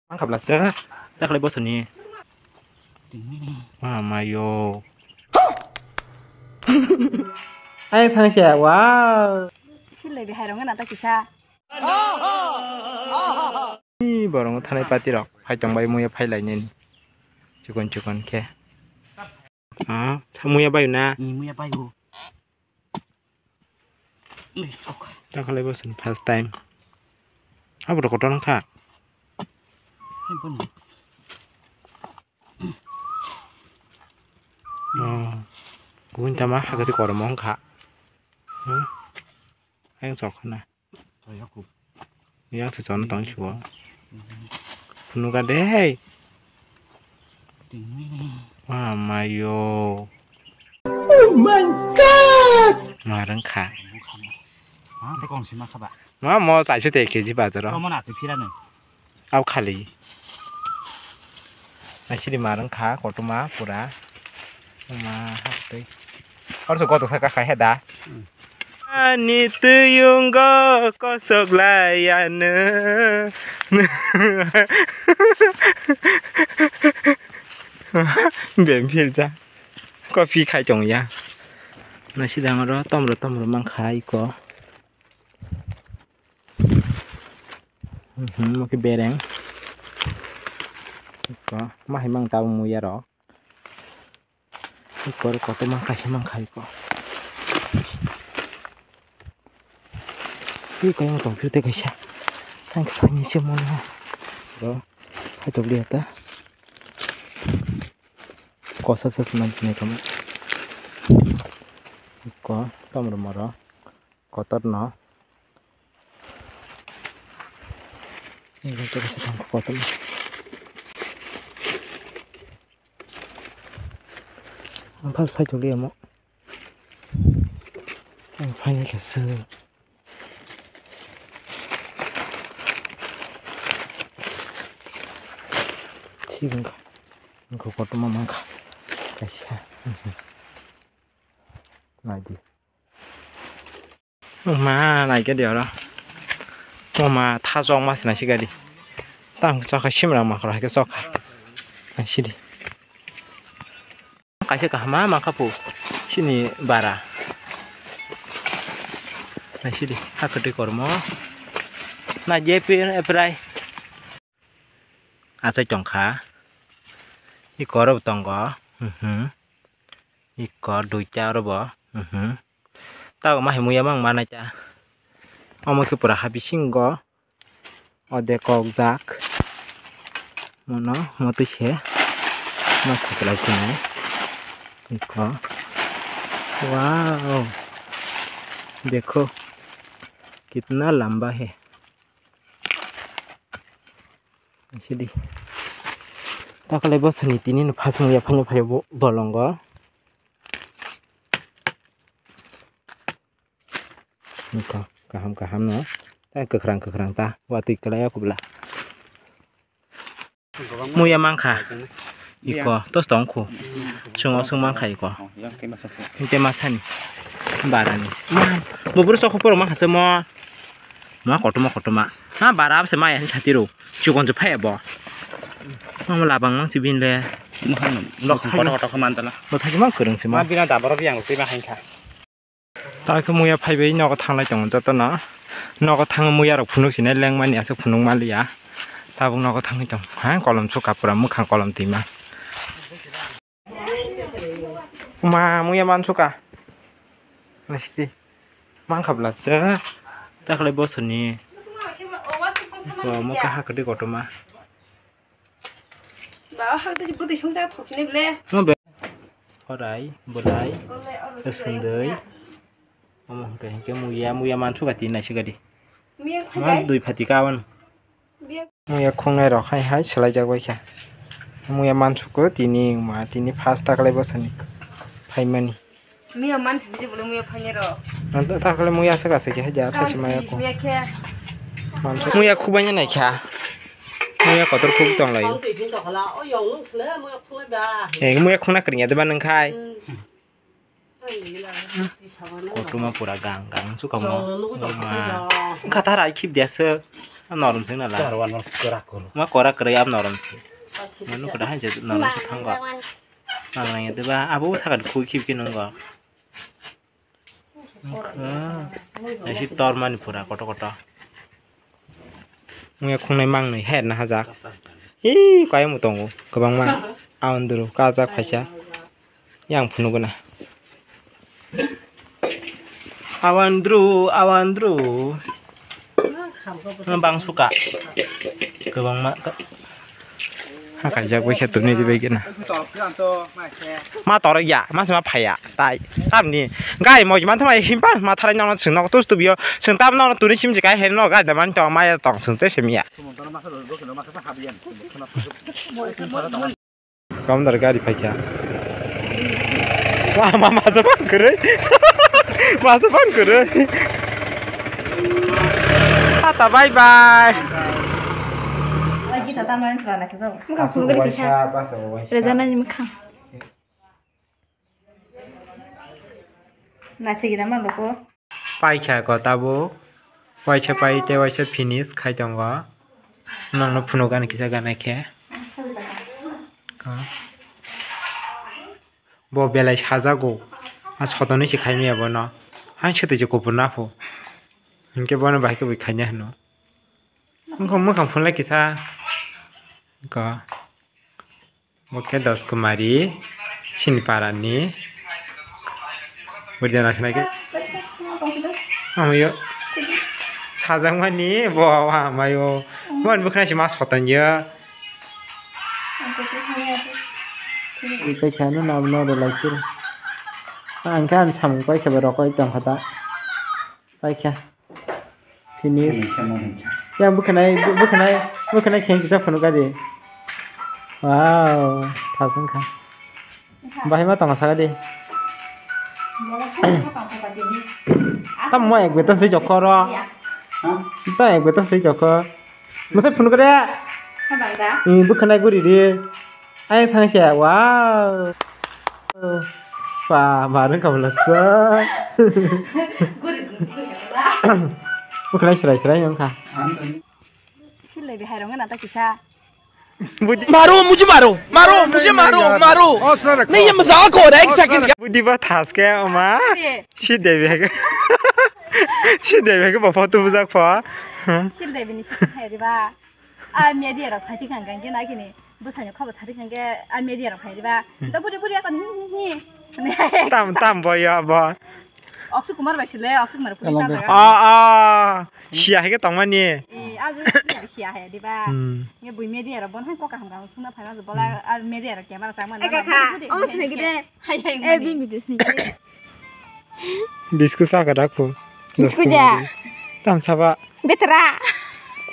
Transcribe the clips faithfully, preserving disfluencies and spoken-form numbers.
Ang khabla se. Takhwlai bosoni. Mama yo. Ai thangse, wow. Philai bihai rong na ta kisa. Ih, borong thanai pati rok phai tong bai muya phai lai nini. Chikon chikon khe. Ah, sa muya bai na. Ni muya bai go. Takhwlai bosoni first time. Abo rok kotor wngkha. Oh, kubun tama hagati kormo wngkha. Hmm? Ayang sok khana. Yang se chon tong chuo. Phunu ka de hei. Mama yo. Oh my God! Ma rang kha. Ma te kong sima khaba. Ma mo sai se te K G bazar. Mo na se phira no. Au khali. Asiri ma rang kha kotoma pura. Ma hak tei. Or so koto saka khai heda. Ani tuyungo kosok laiano. Bemphilja. Kopi khai tongya. Nasidang oro tomro tomro mankha iko. Mhm, mo khe bereng. Iko, ma hai mang tabuk muya rok. Iko ro kotorma kaisa mankha iko. Iko yang tong phirte kaisa. Thank you, phai ni se mono. Ro, phai tok liya ta. Kosa sa se manchine kamo. Iko, tomro moro. Kotor no. Ini kotor se tong kotor. Ang phas phai tuli amo. Ang phai ni kasa. Thik wngkha. Ang kotor ma mangkha. Kaisa. Naidi. Ma naikhe di oro. Mo ma thajok ma sina sikadi. Tang chokha simrang makhor haikhe chokha. Sidi. Kaisa kaham ma mangkha pu. Sini bara. Sidi. Hakhe twi kormo. Na jepi eprai. Achai tongkha. Iko oro bo tongo. Mhm. Iko duita oro bo. Mhm. Tabuk ma hai muya mang manai ta. Omo khe pura ha bisingo. Ode kokjak. Mono motwi se. Ma siklai sinai. Iko. Wow. Dekho. Kitna lamba hai. Sidi. Takhwlai bosoni tini no phasung ya phanya phaya bo-, bolongo. Nukha, kaham kaham no. Ta kwkhwrang kwkhwrang ta. Watwi kwlai ya kubla. Muya mankha. Iko, tos tong khu. Chungo sung mankha iko. Hinte mathani. Barani. Bubur chokho poro mankha se mo. Ma kotorma kotorma. Ha bara abse maya hin chati ro. Chukon chu phai bo. Ma labang mang si bin le. Lok kotor kotor khe man tala. Bo sakhe mang kwrwng se ma. Ma bina dabaro biyang twi ma hain kha. Ta khe muya phaibai nogo thanglai tongo jotono. Nogo thang muya rok phunuk sinai lengmani aswk phunuk manliya. Tabuk nogo thangwi tong. Ha kolom suka pura mwkhang kolom twima. Ma muya mansuka. Naisidi. Mankha bla se. Takhwlai bosoni. Ko mwkha hakhe twi kotorma. Ba, hak twi bwtwi songcha thokchini ble. Mo be. Horai, bolai, sundui. Omo hwnkhe hwnkhe muya, muya mansuka tini naisika di. Ma dui phati kawan. Muya khungnai rok hai hai swlaijak bai kha. Muya mansuko tini ma tini first takhwlai bosoni phaimani. Muya man thidi bole muya phainai rok. Takhwlai muya aswk aswk khe haja sachi maya ko. Muya khe. Mansuk muya khubaina nai kha. Muya kotor khub tong lai. Ang twi phin tokhala o yong nung sle muya khungnai ba. Eh muya khungna kring ya de ba nung khai. Hmm. Kotorma pura gang gang sukamo. Wngkha ta rai khip dia se. Am norom se nala. Ma kora kwrwi am norom se. Manu kwda hai je norom se thango. Mangnai de ba abo sakha khui khip khe nungo. Wngkha. Naisi tormani pura kotor kotor. Wngya khungnai mangnwi hai na hajak. Ih, kayamo tongo kwbangma. Aondru kajak phaisa. Yang phunukgwna. Awandru, awandru. Bang suka. Kwbangma. Ha kaijak bai khe tuni di bai gana. Ma torok ya, ma se ma phaya. Tai. Tamni. Gai moj man thama himpa ma tharai nono sing nok tus tubio. Sing tam nono tuni sim jikai hen no gai da man tong ma ya tong sing te sim ya. Kamdar gari phaikha. Wah, ma masa phone kwrwi. Masa phone kwrwi. Tata, bye bye. Lagi tata main celana sejauh. Muka sulu gari phaikha. Reza nani muka. Naithok gina ma loko. Paikha ko tabuk. Waisa pai tei waisa finish khai tongo. Nokno phunuk ani kisa gana khe. Ko. Bo belai sajago. A sotoni se khai maya bono. Hai swtwi je kupur na pho. Hinkhe bono bahai khe bui khaina hino. Wngkha mwkhang phunlai kisa. Ko. Bo khe Dos Kumari, chini para ni. Bwrwi jana sinai khe. Amayo. Sajak mani bo amayo. Bo ni bwkhwnai se ma soton ya. Tei kha no nabo no rwlai khe. Ang khe ang samung pai khe ba rokoi tong kha ta. Paikha. Finish. Yang bwkhanai, bwkhanai, bwkhanai khe kisa phunuk gari. Wow, thas wngkha. Bahai ma tongo saka di. Tamo mo ek betas di jokho ro. Tamo ek betas di jokho. Masa phunuk gari. Ini bwkhanai guri di. Ai thang se, wow. Pa, marung ka bwlasa. Bwkhanai srai srai wngkha. Silai bihai rong na ta kisa. मारो मुझे मारो मारो मुझे मारो मारो नहीं ये मजाक हो रहा है एक सेकंड का. Budi ba thas khe oma. Si de bihai. Si de bihai ba photo bujak pho. Sil de bini si khai riba. A media rok phai thik hangkhe na kini bwsani khobo sari hangkhe a media rok phai riba. Hmm. To buri buri akon hi hi hi. Tam tam boy abo. Akshu Kumar bai sile, Akshu Kumar puri. Alam chajak. Ah ah. Sia hai khe tongmani. Eh, a je sia hai diba. Hmm. Nge bui media rok bon hai ko kaham kaham suna phai ma bola a media rok camera chang man. Eka kha. Oh, sini gede. Hai hai. Eh, bini bini sini gede. Biscuit saka dakho. Biscuit ya. Tam saba. Betra.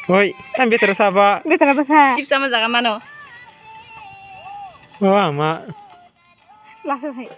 Oi, tam betra saba. Betra basa. Sip sama jaga mano. Wah, ma. Lah, hai.